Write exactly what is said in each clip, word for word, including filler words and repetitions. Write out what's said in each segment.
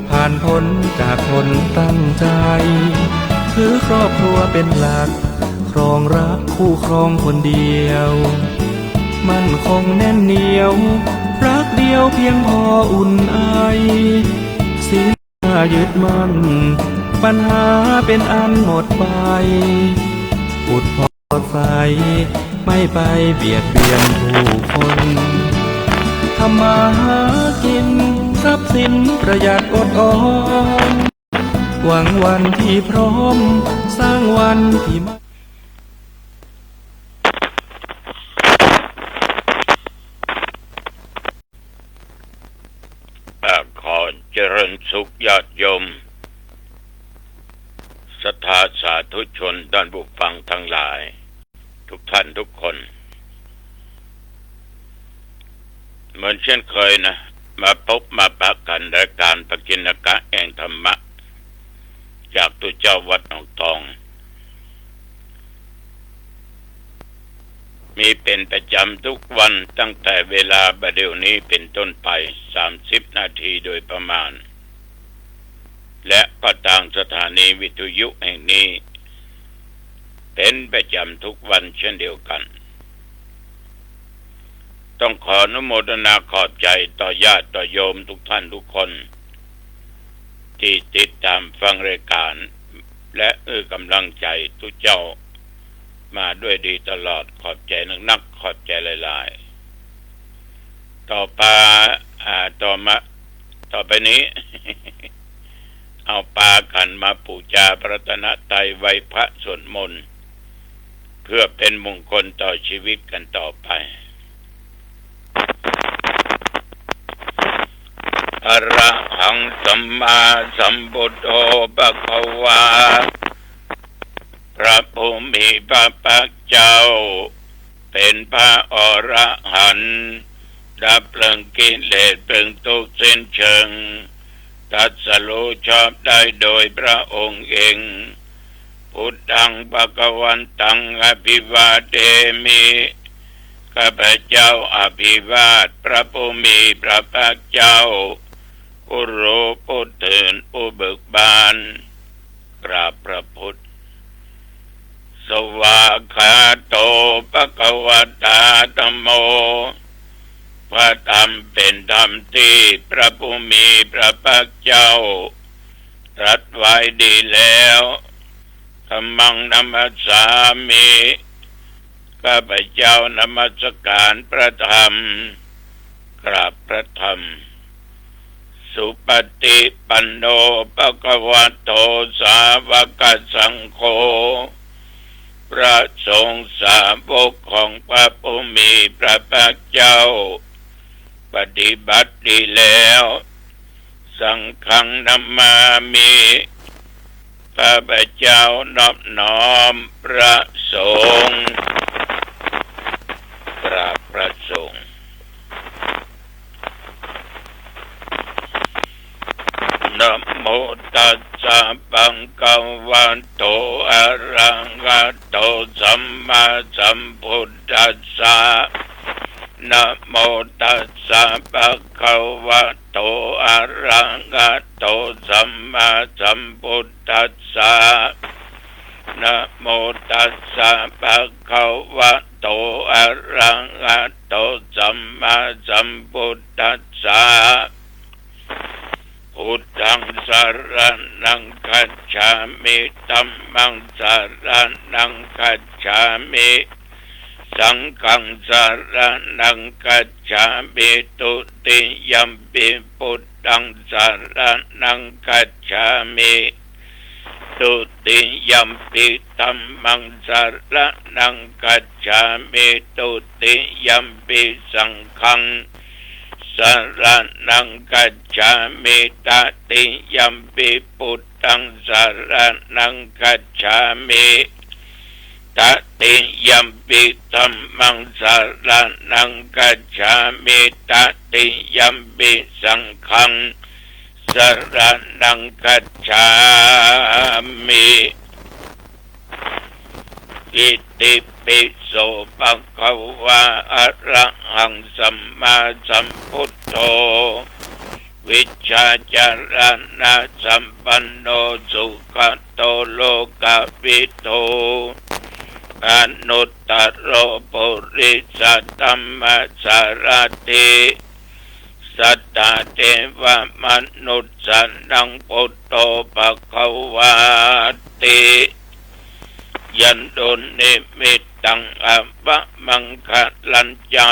ผ่านพ้นจากคนตั้งใจ ถือครอบครัวเป็นหลัก ครองรักคู่ครองคนเดียว มั่นคงแน่นเหนียว รักเดียวเพียงพออุ่นไอ ศีลห้ายึดมั่น ปัญหาเป็นอันหมดไป ผุดผ่องใส ไม่ไปเบียดเบียนผู้คน ทำมาหากิน ทรัพย์สินประหยัดอดออม หวังวันที่พร้อม สร้างวันที่มั่น อ่า ขอเจริญสุขญาติโยม ศรัทธาสาธุชน ท่านผู้ฟังทั้งหลาย ทุกท่านทุกคน เหมือนเช่นเคยนะ มาพบมาปะกันรายการปกิณกะแห่งธรรมะ จากตุ๊เจ้าวัดหนองตอง มีเป็นประจำทุกวันตั้งแต่เวลาบ่ายเดี๋ยวนี้เป็นต้นไป สามสิบนาทีโดยประมาณ และก็ทางสถานีวิทยุแห่งนี้ เป็นประจำทุกวันเช่นเดียวกัน ต้องขออนุโมทนาขอบใจต่อญาติต่อโยมทุกท่านทุกคน ที่ติดตามฟังรายการ และหื้อกำลังใจตุ๊เจ้ามาด้วยดีตลอด ขอบใจนักๆ ขอบใจหลายๆ ต่อไป อ่า ต่อมา ต่อไปนี้ เอาปากั๋นมาปู๋จาพระรัตนตรัย ไหว้พระสวดมนต์ เพื่อเป็นมงคลต่อชีวิตกันต่อไป อะระหังสัมมาสัมพุทโธภะคะวา พระผู้มีพระภาคเจ้า เป็นพระอรหันต์ ดับเพลิงกิเลสเพลิงทุกข์สิ้นเชิง ตรัสรู้ชอบได้โดยพระองค์เอง พุทธังภะคะวันตัง อะภิวาเทมิ ข้าพเจ้าอภิวาทพระผู้มีพระภาคเจ้า ผู้รู้ผู้ตื่นผู้เบิกบาน กราบพระพุทธ สวากขาโต ภะคะวะตา ธัมโม พระธรรมเป็นธรรมที่พระผู้มีพระภาคเจ้าตรัสไว้ดีแล้ว ธัมมังนะมัสสามิ ข้าพเจ้านมัสการพระธรรม กราบพระธรรม สุปฏิปันโน ภะคะวะโต สาวกสังโฆ พระสงฆ์สาวกของพระผู้มีพระภาคเจ้า ปฏิบัติดีแล้ว สังฆังนะมามิ ข้าพเจ้านอบน้อมพระสงฆ์ กราบพระสงฆ์ นะโมตัสสะ ภะคะวะโต อะระหะโต สัมมาสัมพุทธัสสะ นะโมตัสสะ ภะคะวะโต อะระหะโต สัมมาสัมพุทธัสสะ นะโมตัสสะ ภะคะวะโต อะระหะโต สัมมาสัมพุทธัสสะ พุทธังสะระณังคัจฉามิ ธัมมังสะระณังคัจฉามิ สังฆังสะระณังคัจฉามิ ทุติยัมปิพุทธังสะระณังคัจฉามิ ทุติยัมปิธัมมังสะระณังคัจฉามิ ทุติยัมปิสังฆังสะระณังคัจฉามิ ตติยัมปิพุทธังสะระณังคัจฉามิ ตติยัมปิธัมมังสะระณังคัจฉามิ ตติยัมปิสังฆังสะระณังคัจฉามิ อิติปิโส ภะคะวา อะระหังสัมมาสัมพุทโธ วิชชาจารณะสัมปันโน สุขะโตโลกะวิทู อนุตตะโร ปุริสะธัมมะสารถิ สัตตาเทวะมนุสสานัง ปุตโตภะคะวาติ ยันตุนิมิตตัง อะวะมังคะลัญจะ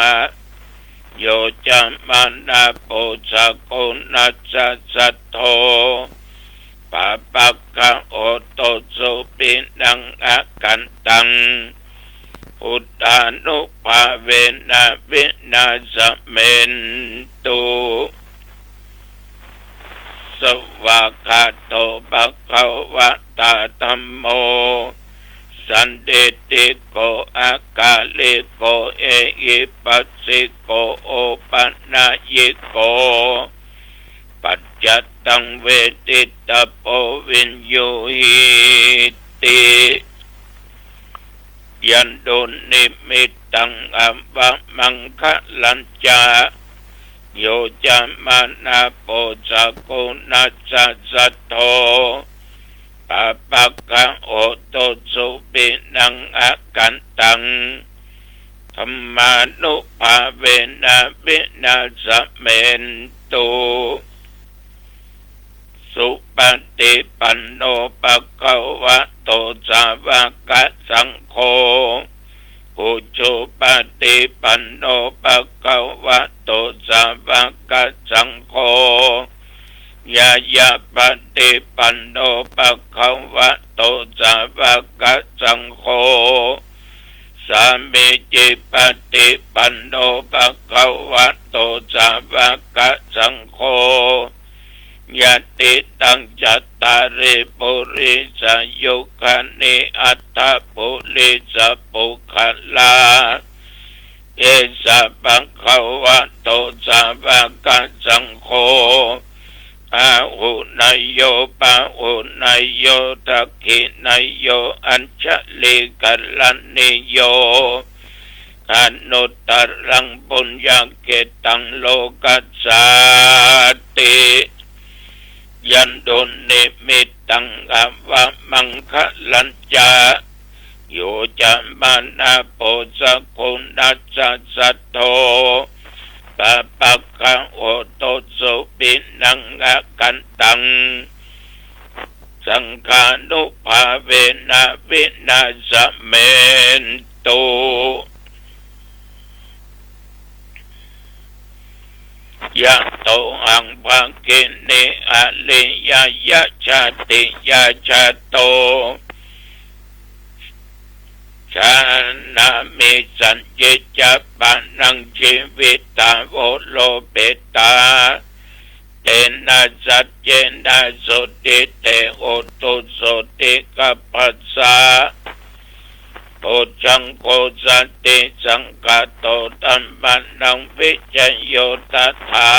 โยจะมะนะ ปุสสะกุณัสสะ สัทโธ ปะปะคะโหตุ สุขินัง อะกันตัง พุทธานุภาเวนะ วินาสะเมนตุ สวากขาโต ภะคะวะตา ธัมโม สันทิฏฐิโก อะกาลิโก เอหิปัสสิโก โอปะนะยิโก ปัจจัตตัง เวทิตะโพ วิญญูหิติ ยันตุนิมิตตัง อะวะมังคะลัญจะ โยจะมะนะ ปุสสะกุณัสสะ สัทโธ ปะปะคะโหตุ สุขินัง อะกันตัง ธัมมานุภาเวนะ วินาสะเมนตุ สุปะฏิปันโน ภะคะวะโต สาวะกะสังโฆ อุจุปะฏิปันโน ภะคะวะโต สาวะกะสังโฆ ญาญาปะฏิปันโน ภะคะวะโต สาวะกะสังโฆ สามีจิปะฏิปันโน ภะคะวะโต สาวะกะสังโฆ ยะติตัง จัตตาริ ปุริสายุคานิ อัตถะปุริสะปุคคละ เอสะภะคะวะโต สาวะกะสังโฆ อาหุเนยโย ปะหุเนยโย ทักขิเนยโย อัญชะลีกะรณีโย อนุตตะรัง ปุญญะเขตตัง โลกัสสาติ ยันตุนิมิตตัง อะวะมังคะลัญจะ โยจะมะนะ ปุสสะกุณัสสะ สัทโธ ปะปะคะโหตุ สุขินัง อะกันตัง สังฆานุภาเวนะ วินาสะเมนตุ ยะโตหัง ภะกินี อะริยะยะ ชาติยะชาโต ชานะมิ สัญญิจจะ ปะนัง จีวิตา โวโรเปตา เตนะ สัจเจนะ สุทธิเต โหตุ สุทธิกัปปะสะ โพชฌังโค สันติสังคาโต ธัมมานัง วิจโย ตถา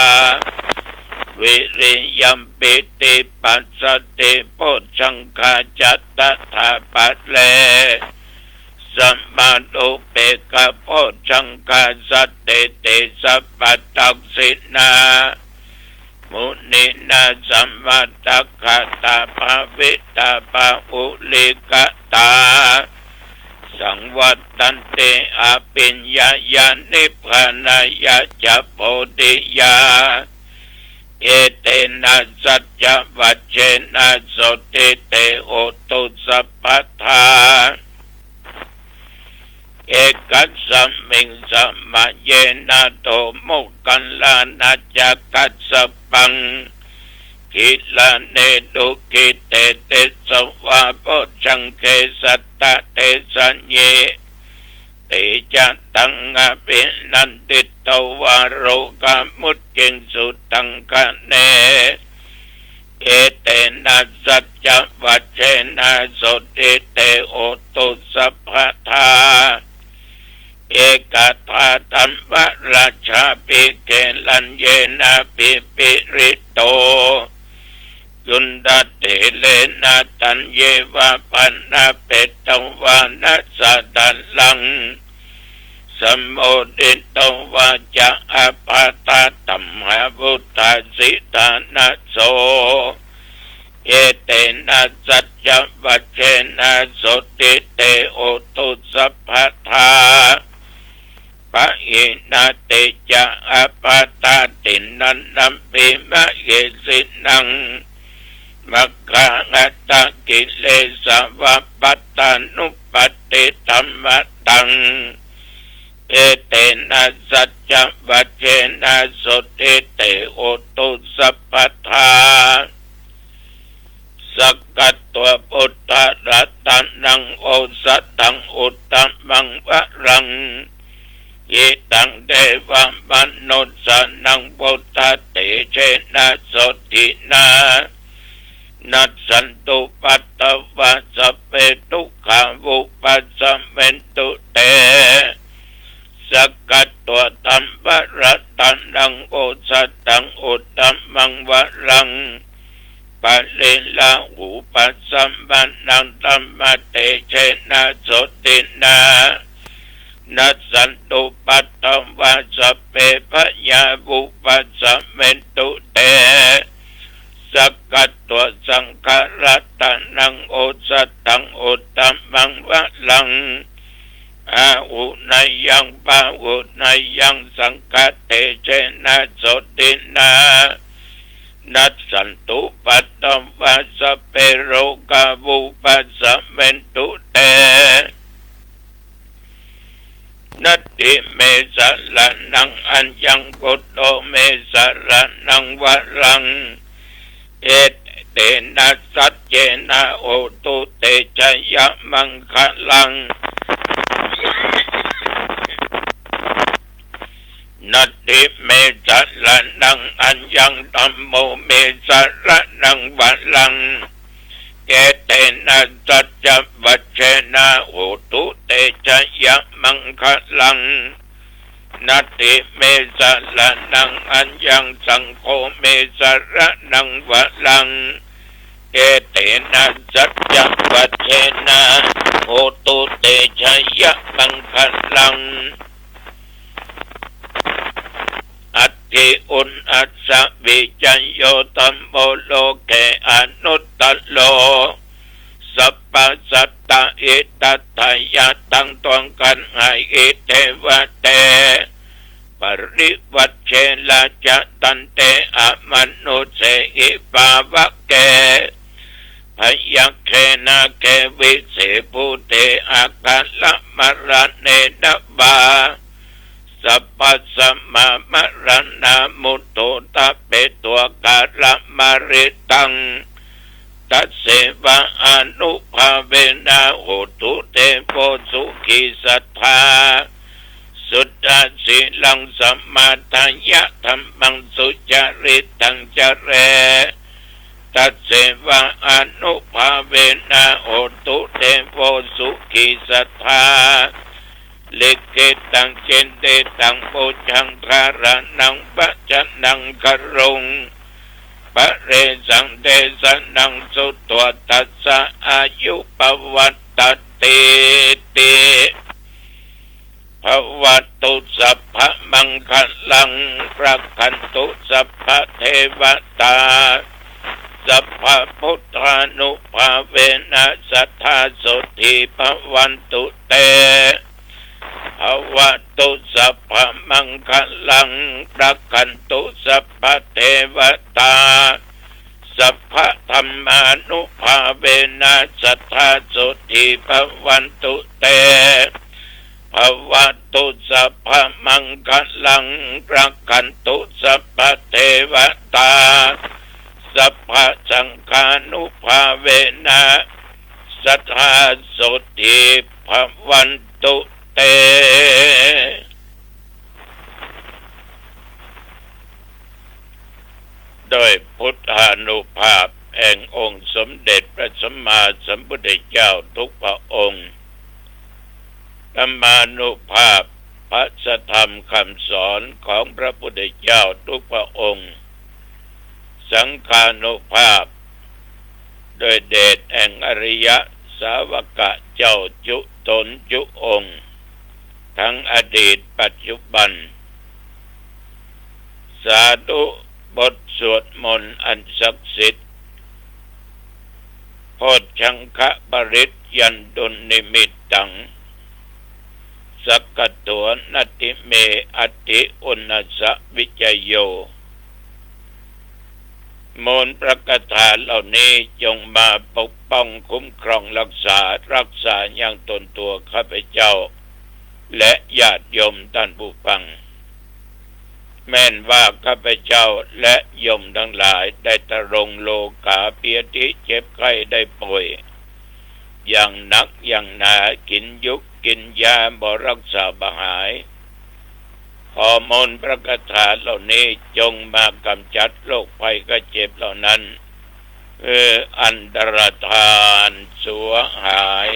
วิริยัม ปีติปัสสะติ โพชฌังคาจะ ตถาปะเร สมานุเปกขะ โพชฌังคา สันติเต สัพพะทักขิณา มุนีนา สมาทักขาตา ภาวิตา ปะหุลีกะตา สังวัตตันติ อะภิญญายา นิพพานายะจะ โพธิยา เอเตนะ สัจจวัจเจนะ สุทธิเต โหตุ สัพพะทา เอกัสมิง สมะเยนะ โต โมคคัลลานะ จะ กัสสปัง กิลาเน ดูกิเต เตสะวา โพชฌังเข สัตตะเทสะเย เตจะตัง อะภินันทิโต วาโรกะมุจจิงสุตังคะ เน เอเตนะ สัจจวัจเจนะ สุทธิเต โหตุ สัพพะทา เอกทาธัมมราชาภิ เกลัญเยนะ ภิ ภิริโต จุนทะเถเรนะ ธัญเยวะ ปะนะเปตวานะ สะทะลัง สมุทิโต วาจาอาปาทา ธัมมาวุฒา สิทธานะโส เอเตนะ สัจจวัจเจนะ โสตติ เต โหตุ สัพพะทา ปะหินาติ จะ อาปาทา ติณณัมปิ มะเหสินัง มัคคาหัตถกิเลสวาปัตตานุปัตติธัมมะตัง เอเตนะ สัจจวัจเจนะ โสตติ เต โหตุ สัพพะทา สักกัตวา พุทธะ รัตตะนัง โอสะทัง อุตตะมัง วะรัง หิตัง เตวะมะนุสสานัง พุทธะ เตเจนะ โสตตินะ นัสสันตุ ปัตตวา สัพเพ ทุกขา วุปัสสะเมนตุ เต สักกัตวา ธัมมะ รัตตะนัง โอสะทัง อุตตะมัง วะรัง ปะริลาหูปัสสะมานัง ธัมมะ เตเจนะ โสตตินะ นัสสันตุ ปัตตวา สัพเพ พยา วุปัสสะเมนตุ เต สักกัตวา สังฆะ รัตตะนัง โอสะทัง อุตตะมัง วะรัง อาหุเนยัง ปาหุเนยัง สังฆะ เตเจนะ โสตตินะ นัสสันตุ ปัตตวา สัพเพ โรกา วุปัสสะเมนตุ เต นัตถิเม สะระณัง อัญญัง พุทโธ เม สะระณัง วะรัง เอเตนะ สัจเจนะ โหตุ เตชะยะมังคะลัง นัตถิเม สะระณัง อัญญัง ธัมโม เม สะระณัง วะรัง เอเตนะ สัจจวัจเจนะ โหตุ เตชะยะมังคะลัง นัตถิเม สะระณัง อัญญัง สังโฆ เม สะระณัง วะรัง เอเตนะ สัจจวัจเจนะ โหตุ เตชะยะมังคะลัง อัตถิอุทธัสสะ วิจโย ธัมโม โลเก อนุตตโร สัพพะสัตตะ หิตัตถะยะ ตัง ตวง ขันหา หิ เทวะ เต ปริวัจเช ราชะ ทันเต อมนุสเสหิ ปาวะเก พยัคเข นาเก วิเศษ ภูเต อาคาระมะระเณนะ วา สัพพะสะมะ มะระณา มุตโธ ทะเป โต อาคาระมะริตัง ตัสเสวะ อานุภาเวนะ โหตุ เตโว สุขี สัตถา สุตตะ สีลัง สะมาทายะ ธัมมัง สุจาริตัง จะเร ตัสเสวะ อานุภาเวนะ โหตุ เตโว สุขี สัตถา ลิกขิตัง จินติตัง ปุญญัง การะณัง วัจจะนัง กะรุง ปะเรสัง เตสะนัง สุโต ทัสสะ อายุ ปะวัตตะ ตีติ ภะวะตุ สัพพะมังคะลัง รักขันตุ สัพพะเทวะตา สัพพะพุทธานุภาเวนะ สัตถา โสตติ ภะวันตุ เต ภะวะตุ สัพพะมังคะลัง รักขันตุ สัพพะเทวะตา สัพพะธัมมานุภาเวนะ สัตถา โสตติ ภะวันตุ เต ภะวะตุ สัพพะมังคะลัง รักขันตุ สัพพะเทวะตา สัพพะสังฆานุภาเวนะ สัตถา โสตติ ภะวันตุ เต ด้วยพุทธานุภาพแห่งองค์สมเด็จพระสัมมาสัมพุทธเจ้าทุกพระองค์ ธรรมานุภาพพระธรรมคำสอนของพระพุทธเจ้าทุกพระองค์ สังฆานุภาพ ด้วยเดชแห่งอริยสาวกะเจ้าจุตนจุองค์ ทั้งอดีตปัจจุบัน สาธุบทสวดมนต์อันศักดิ์สิทธิ์ โพชฌังคปริตยันตุนนิมิตตัง สักขโถ นัตถิเม อัตถิอุณาสสะวิจโย มนต์พระคาถาเหล่านี้จงมาปกป้องคุ้มครองรักษา รักษายังตนตัวข้าพเจ้า และญาติโยมต้านผู้ฟัง แม่นว่าข้าพเจ้าและโยมตังหลายได้ทรงโรคาพยาธิเจ็บไข้ได้ป่วย อย่างหนักอย่างหนา กิ๋นยุกกิ๋นยาบ่รักษาบ่หาย ขอมนต์พระคาถาเหล่านี้จงมากำจัดโรคภัยไข้เจ็บเหล่านั้น หื้ออันตรธานสูญหาย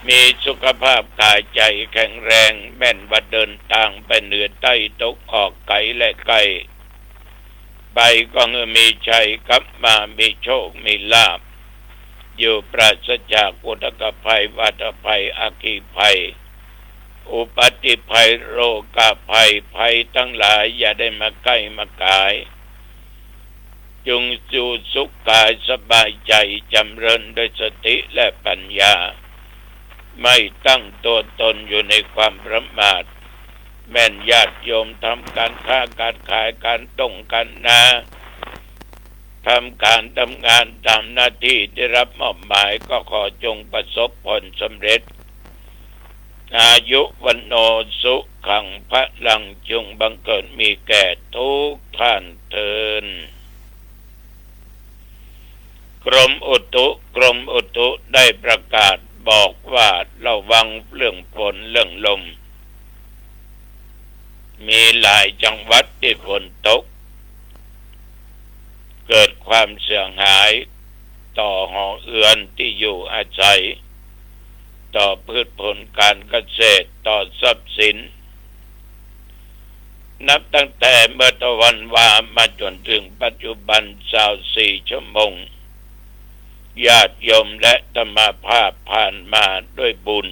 มีสุขภาพก๋ายใจ๋แข็งแรง แม่นว่าเดินตางไปเหนือใต้ตกออกไก๋และใก้ ไปก็หื้อมีชัยกลับมา มีโชคมีลาภ อยู่ปราศจากอุทกภัย วาตภัย อัคคีภัย อุปัตติภัย โรคาภัย ภัยตังหลายอย่าได้มาใก้มาก๋าย จงอยู่สุขกายสบายใจ๋ จ๋ำเริญด้วยสติและปัญญา ไม่ตั้งตัวตนอยู่ในความประมาท แม่นญาติโยมทำก๋านค้าก๋านขาย ก๋านต้งก๋านนา ทำก๋านทำงานต๋ามหน้าตี้ได้รับมอบหมาย ก็ขอจงประสบผลสำเร็จ อายุ วัณโณ สุขัง พลัง จงบังเกิดมีแก่ทุกท่านเทอญ กรมอุตุ กรมอุตุได้ประกาศบอกว่าระวังเรื่องฝนเรื่องลม มีหลายจังหวัดตี้ฝนตก เกิดความเสียหายต่อหอเฮือนตี้อยู่อาศัย ต่อพืชผลก๋านเกษตร ต่อทรัพย์สิน นับตั้งแต่เมื่อตะวันวามาจ๋นเถิงปัจจุบันซาวสี่ชั่วโมง ญาติโยมและอาตมาภาพผ่านมาด้วยบุญ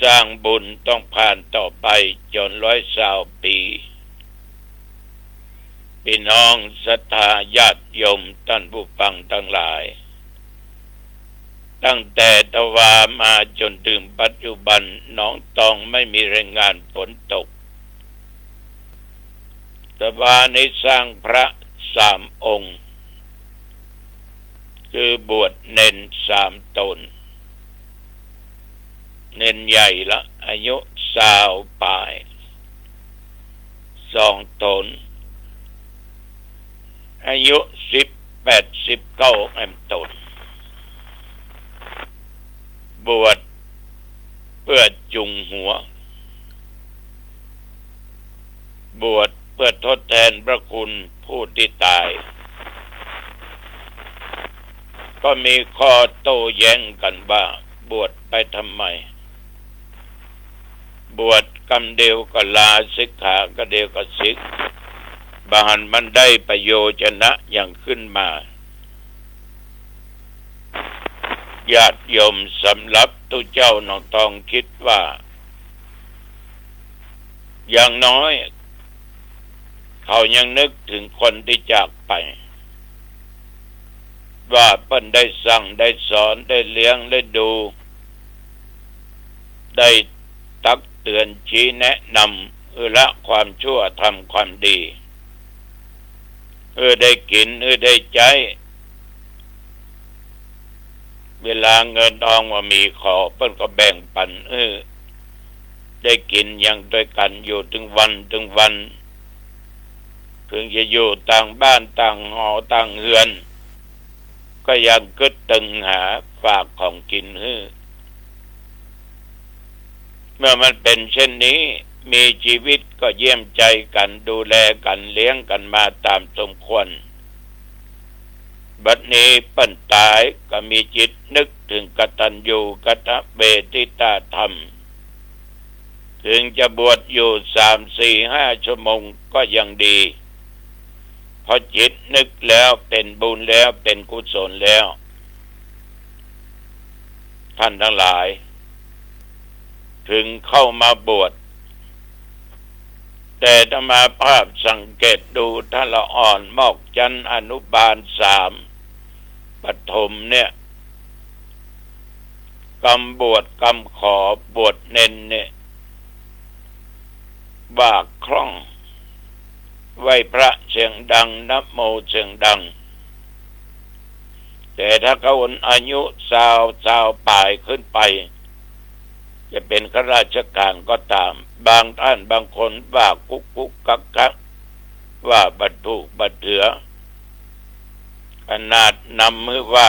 สร้างบุญต้องผ่านต่อไปจ๋นร้อยซาวปี๋ ปี้น้องศรัทธาญาติโยมต้านผู้ฟังตังหลาย ตั้งแต่ตะวามาจ๋นเถิงปัจจุบัน หนองตองไม่มีรายงานฝนตก ตะวานี้สร้างพระสามองค์ คือบวชเณรสามต๋น เณรใหญ่ละ อายุซาวป๋าย สองต๋น อายุสิบแปด สิบเก้าแอมต๋น บวชเปื้อจุงหัว บวชเปื้อทดแตนพระคุณผู้ตี้ต๋าย ก็มีข้อโต้แย้งกั๋นว่า บวชไปทำไม บวชกำเดียวก็ลา สิกขากำเดียวก็สิก บ่หันมันได้ประโยชนะหยังขึ้นมา ญาติโยม สำหรับตุ๊เจ้าหนองตองกึ๊ดว่า อย่างน้อย เขายังนึกเถิงคนตี้จากไป ว่าเปิ้นได้สั่งได้สอน ได้เลี้ยงได้ดู ได้ตักเตือนชี้แนะนำ หื้อละความชั่วทำความดี หื้อได้กิ๋น หื้อได้ใจ๊ เวลาเงินทองบ่มีขอ เปิ้นก็แบ่งปันหื้อได้กิ๋นอย่างตวยกั๋นอยู่ตึงวันตึงวัน เถิงจะอยู่ต่างบ้านต่างหอต่างเฮือน ก็ยังกึ๊ดตึงหาฝากของกิ๋นหื้อ เมื่อมันเป๋นเช่นนี้ มีจีวิตก็เยี่ยมใจ๋กั๋น ดูแลกั๋น เลี้ยงกั๋นมาต๋ามสมควร บัดนี้เปิ้นต๋ายก็มีจิตนึกเถิงกตัญญูกตเวทิตาธรรม เถิงจะบวชอยู่สาม สี่ ห้าชั่วโมงก็ยังดี เพราะจิตนึกแล้วเป๋นบุญแล้วเป๋นกุศลแล้ว ท่านตังหลาย ถึงเข้ามาบวช แต่อาตมาภาพสังเกตดู ถ้าละอ่อนมอกชั้นอนุบาลสาม ประถมเนี่ย กำบวชกำขอบวชเณรเนี่ย ว่าคล่อง ไหว้พระเสียงดัง นะโมเสียงดัง แต่ถ้าเขาอายุซาว ซาวป๋ายขึ้นไป จะเป็นข้าราชการก็ตาม บางท่านบางคนว่ากุ๊กกุ๊กกักกัก ว่าบ่ถูกบ่เถือ ขนาดนำหื้อว่า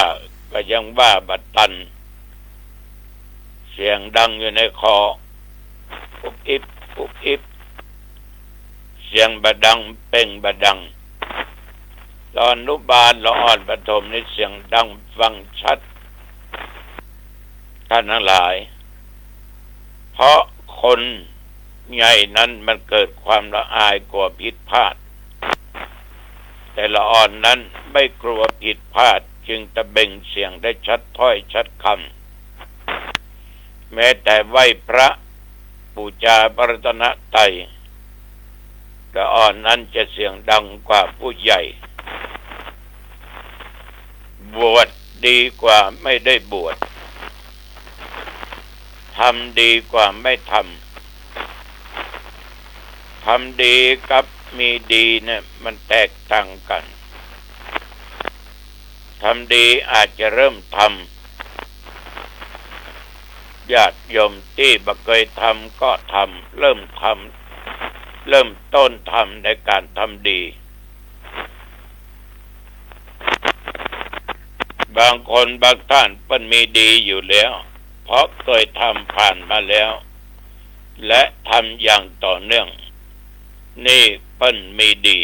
ก็ยังว่าบ่ตัน เสียงดังอยู่ในคอ อุบอิบ อุบอิบ เสียงบ่ดัง เปล่งบ่ดัง ตอนอนุบาลละอ่อนประถมนี่เสียงดังฟังชัด ท่านทั้งหลาย เพราะคนใหญ่นั้นมันเกิดความละอายกลัวผิดพลาด แต่ละอ่อนนั้นไม่กลัวผิดพลาด จึงตะเบงเสียงได้ชัดถ้อยชัดคำ แม้แต่ไหว้พระบูชาพระรัตนตรัย ละอ่อนนั้นจะเสียงดังกว่าผู้ใหญ่ บวชดีกว่าไม่ได้บวช ทำดีกว่าไม่ทำ ทำดีกับมีดีเนี่ยมันแตกต่างกัน ทำดีอาจจะเริ่มทำ ญาติโยมตี้บ่เกยทำก็ทำ เริ่มทำ เริ่มต้นทำในการทำดี บางคนบางท่านเปิ้นมีดีอยู่แล้ว เพราะเกยทำผ่านมาแล้ว และทำอย่างต่อเนื่อง นี่เปิ้นมีดี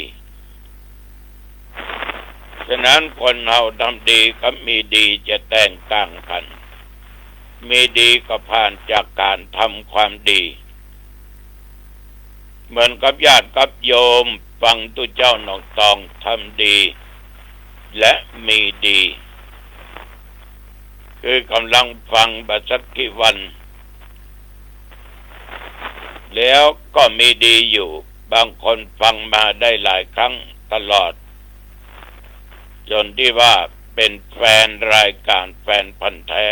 ฉะนั้นคนเฮาทำดีกับมีดีจะแตกต่างกัน มีดีก็ผ่านจากการทำความดี เหมือนกับญาติกับโยมฟังตุ๊เจ้านอกตองทำดี และมีดี คือกำลังฟังบ่สักกี่วัน แล้วก็มีดีอยู่ บางคนฟังมาได้หลายครั้งตลอด จนตี้ว่าเป็นแฟนรายการ แฟนพันธุ์แท้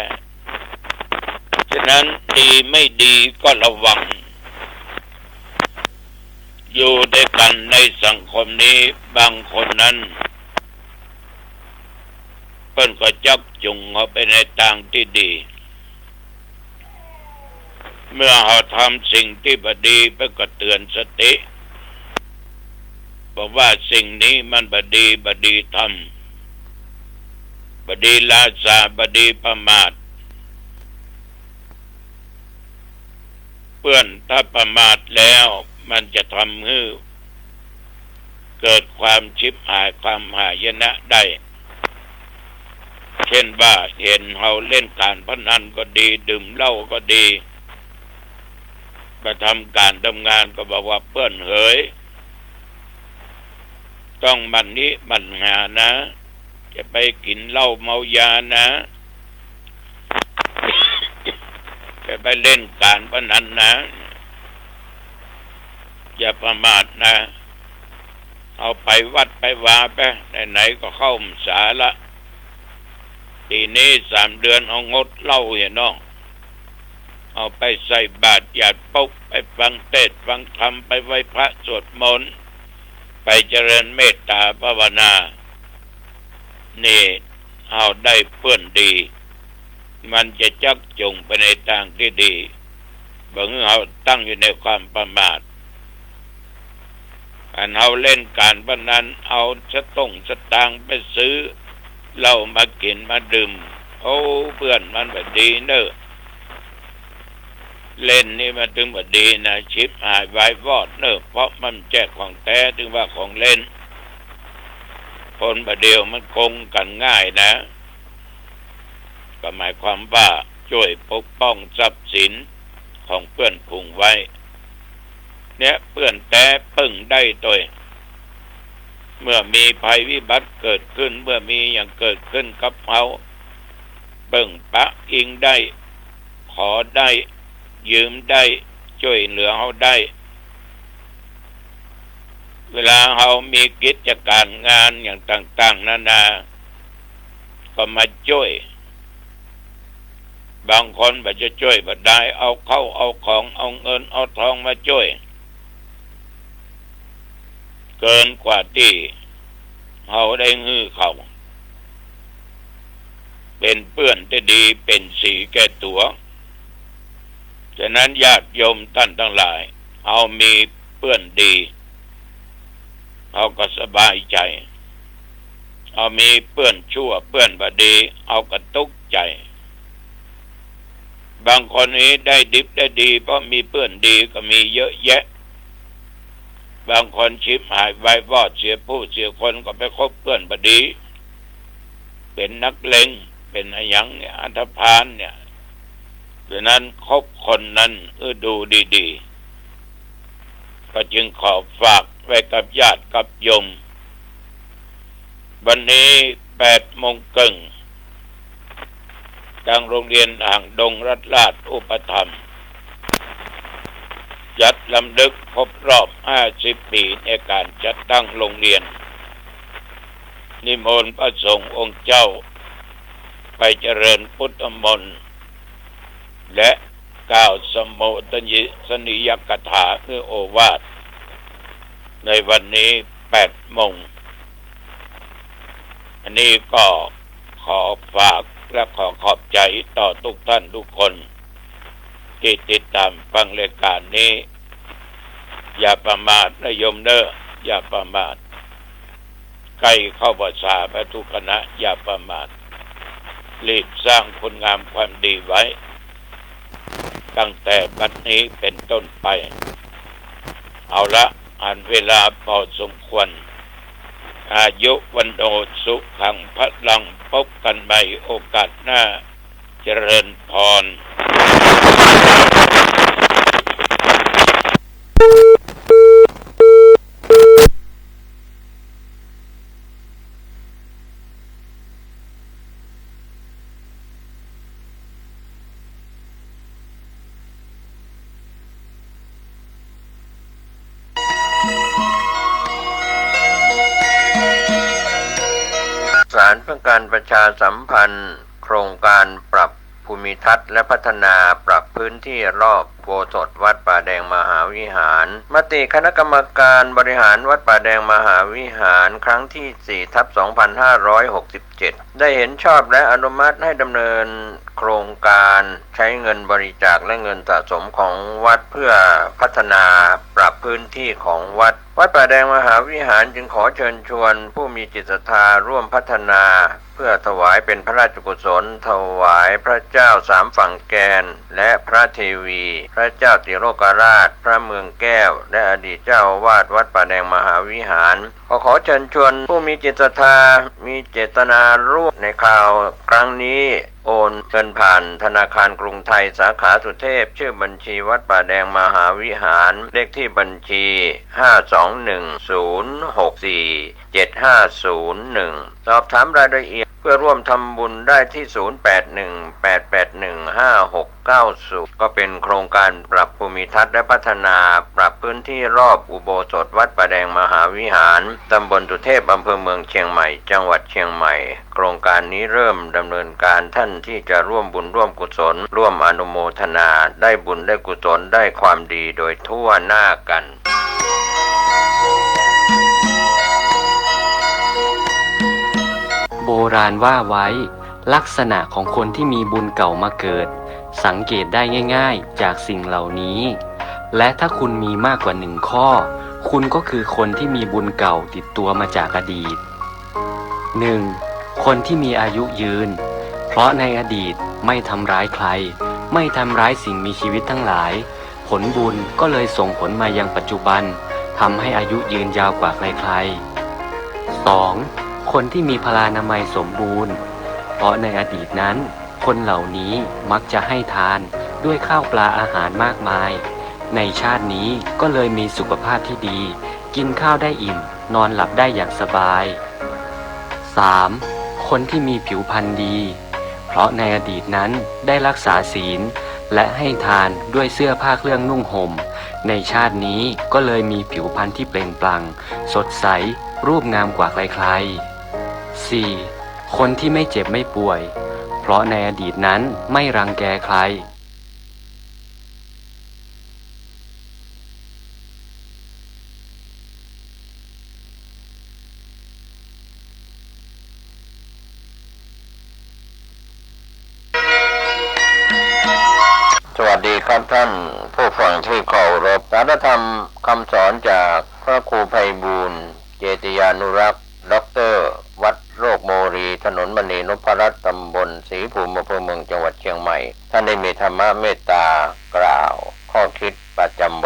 ฉะนั้นดีไม่ดีก็ระวัง อยู่ด้วยกันในสังคมนี้ บางคนนั้น เปิ้นก็จักจูงเฮาไปในตางตี้ดี เมื่อเฮาทำสิ่งตี้บ่ดี เปิ้นก็เตือนสติ บอกว่าสิ่งนี้มันบ่ดี บ่ดีทำ บ่ดีลาสา บ่ดีประมาท เปื้อน ถ้าประมาทแล้วมันจะทำหื้อเกิดความฉิบหาย ความหายนะได้ เช่นว่าเห็นเฮาเล่นการพนันก็ดี ดื่มเหล้าก็ดี ไปทำการทำงานก็บอกว่า เปื้อนเหย ต้องหมั่นนี้หมั่นหานะ จะไปกิ๋นเหล้าเมายานะ จะไปเล่นการพนันนะ อย่าประมาทนะ เอาไปวัดไปวาไป ไหนๆ ก็เข้าพรรษาละ ปี๋นี้สามเดือนเอางดเหล้าเหียน้อง เอาไปใส่บาตรหยาดปุ๊ก ไปฟังเทศน์ฟังธรรม ไปไหว้พระสวดมนต์ ไปเจริญเมตตาภาวนา นี่เฮาได้เปื้อนดี มันจะจักจูงไปในตางตี้ดี บ่หื้อเฮาตั้งอยู่ในความประมาท อันเฮาเล่นการพนัน เอาสตุ้งสตางค์ไปซื้อเหล้ามากิ๋นมาดื่ม โอ้ เปื้อน มันบ่ดีเน่อ เล่นนี่มันตึงบ่ดีนะ ฉิบหายวายวอดเน่อ เพราะมันบ่ใจ้ของแต๊ ตึงว่าของเล่น คนบ่าเดี่ยวมันโกงกั๋นง่ายนะ ก็หมายความว่าจ้วยปกป้องทรัพย์สินของเปื้อนฝูงไว้ เนี่ยเปื้อนแต๊เปิ้งได้ตวย เมื่อมีภัยวิบัติเกิดขึ้น เมื่อมีหยังเกิดขึ้นกับเฮา เปิ้งปะอิงได้ ขอได้ ยืมได้ จ้วยเหลือเฮาได้ เวลาเฮามีกิจก๋านงานอย่างต่างๆ นานา ก็มาจ้วย บางคนบ่าจะจ้วยบ่ได้ เอาข้าวเอาของ เอาเงินเอาทองมาจ้วย เกินกว่าตี้เฮาได้หื้อเขา เป๋นเปื้อนตี้ดี เป๋นสีแก่ตั๋ว ฉะนั้นญาติโยมต้านตังหลาย เฮามีเปื้อนดี เฮาก็สบายใจ๋ เฮามีเปื้อนชั่ว เปื้อนบ่ดี เฮาก็ตุ๊กใจ๋ บางคนนี้ได้ดิบได้ดี เพราะมีเปื้อนดีก็มีเยอะแยะ บางคนฉิบหายวายวอด เสียผู้เสียคน ก็ไปคบเปื้อนบ่ดี เป๋นนักเลง เป๋นอะหยังเนี่ย อันธพาลเนี่ย ฉะนั้นคบคนนั้นหื้อดูดีๆ ก็จึงขอฝากไว้กับญาติกับโยม วันนี้แปดโมงเกิ่ง ตางโรงเรียนอ่างดงรัฐราชอุปถัมภ์ จัดรำลึกครบรอบห้าสิบปี๋ในก๋านจัดตั้งโรงเรียน นิมนต์พระสงฆ์องค์เจ้าไปเจริญพุทธมนต์ และกล่าวสโมทนิยกถา คือโอวาท ในวันนี้แปดโมง อันนี้ก็ขอฝากและขอขอบใจ๋ต่อทุกท่านทุกคน ตี้ติดต๋ามฟังรายก๋านนี้ อย่าประมาทนะโยมเน่อ อย่าประมาท ใก้เข้าพรรษาไปทุกคณะ อย่าประมาท รีบสร้างคุณงามความดีไว้ ตั้งแต่บัดนี้เป๋นต้นไป เอาละ อันเวลาพอสมควร อายุ วัณโณ สุขัง พลัง พบกั๋นใหม่โอกาสหน้า เจริญพร สารเพื่อการประชาสัมพันธ์ โครงการปรับภูมิทัศน์และพัฒนาปรับพื้นที่รอบอุโบสถวัดป่าแดงมหาวิหาร มติคณะกรรมการบริหารวัดป่าแดงมหาวิหาร ครั้งที่สี่ทับสองพันห้าร้อยหกสิบเจ็ด ได้เห็นชอบและอนุมัติให้ดำเนินโครงการใช้เงินบริจาคและเงินสะสมของวัดเพื่อพัฒนาปรับพื้นที่ของวัด วัดป่าแดงมหาวิหารจึงขอเชิญชวนผู้มีจิตศรัทธาร่วมพัฒนา เพื่อถวายเป็นพระราชกุศล ถวายพระเจ้าสามฝั่งแกน และพระเทวี พระเจ้าติโลกราช พระเมืองแก้ว และอดีตเจ้าอาวาสวัดป่าแดงมหาวิหาร ขอ ขอเชิญชวนผู้มีจิตศรัทธา มีเจตนาร่วมในคราวครั้งนี้ โอนเงินผ่านธนาคารกรุงไทยสาขาสุเทพ ชื่อบัญชีวัดป่าแดงมหาวิหาร เลขที่บัญชี ห้าสองหนึ่งศูนย์หกสี่เจ็ดห้าศูนย์หนึ่ง สอบถามรายละเอียดเพื่อร่วมทำบุญได้ที่ ศูนย์แปดหนึ่งแปดแปดหนึ่งห้าหกเก้าศูนย์ ก็เป็นโครงการปรับภูมิทัศน์และพัฒนาปรับพื้นที่รอบอุโบสถวัดป่าแดงมหาวิหาร ตำบลสุเทพ อำเภอเมืองเชียงใหม่ จังหวัดเชียงใหม่ โครงการนี้เริ่มดำเนินการ ท่านที่จะร่วมบุญร่วมกุศล ร่วมอนุโมทนา ได้บุญได้กุศล ได้ความดีโดยทั่วหน้ากัน โบราณว่าไว้ ลักษณะของคนที่มีบุญเก่ามาเกิด สังเกตได้ง่ายๆ จากสิ่งเหล่านี้ และถ้าคุณมีมากกว่าหนึ่งข้อ คุณก็คือคนที่มีบุญเก่าติดตัวมาจากอดีต หนึ่ง คนที่มีอายุยืน เพราะในอดีตไม่ทำร้ายใคร ไม่ทำร้ายสิ่งมีชีวิตทั้งหลาย ผลบุญก็เลยส่งผลมายังปัจจุบัน ทำให้อายุยืนยาวกว่าใครๆ สอง คนที่มีพลานามัยสมบูรณ์ เพราะในอดีตนั้น คนเหล่านี้มักจะให้ทานด้วยข้าวปลาอาหารมากมาย ในชาตินี้ก็เลยมีสุขภาพที่ดี กินข้าวได้อิ่ม นอนหลับได้อย่างสบาย สาม คนที่มีผิวพรรณดี เพราะในอดีตนั้นได้รักษาศีล และให้ทานด้วยเสื้อผ้าเครื่องนุ่งห่ม ในชาตินี้ก็เลยมีผิวพรรณที่เปล่งปลั่ง สดใส รูปงามกว่าใครๆ สี่. คนที่ไม่เจ็บไม่ป่วย เพราะในอดีตนั้นไม่รังแกใคร สวัสดีครับท่านผู้ฟังที่เคารพ สารธรรมคำสอนจากพระครูไพบูลย์ เจติยานุรักษ์ ด็อกเตอร์ วัดโรกโมรี ถนนมณีนพรัตน์ ตำบลศรีภูมิ อำเภอเมือง จังหวัดเชียงใหม่ ท่านได้มีธรรมะเมตตากล่าวข้อคิดประจำ